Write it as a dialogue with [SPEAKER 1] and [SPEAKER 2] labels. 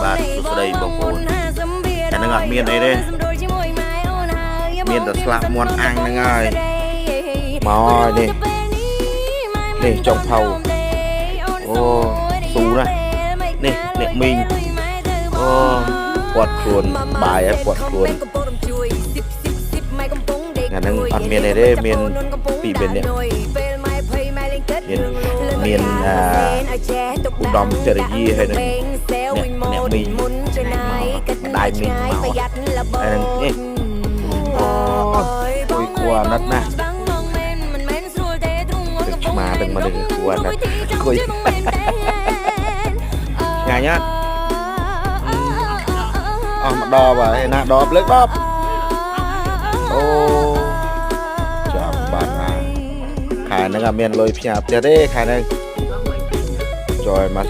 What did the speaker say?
[SPEAKER 1] បាទសួស្តីបងប្អូនតែនឹងអត់មានអីទេមានតែស្លាប់មាន់អាំងហ្នឹងហើយមកហើយនេះនេះចុងភៅអូស៊ូណាស់នេះអ្នកមីងអូពាត់ខ្លួនបាយហើយពាត់ខ្លួនថ្ងៃហ្នឹងអត់មានអីទេមានពីរបីនាក់មានមានអាឧត្តមចរិយាហើយនឹងអ្នកអ្នកមីងម្ដាយមីងមកហើយនឹងនេះអូគួយគួរអាណិតណាស់ទឹកឆ្មាទាំងមកនេះគួរអាណិតគួយឆ្ងាញ់អត់អស់មកដបហើយណាដបលើកដបអូចាំបាត់ណាខែហ្នឹងអត់មានលុយផ្ញើផ្ទះទេខែហ្នឹងចយមក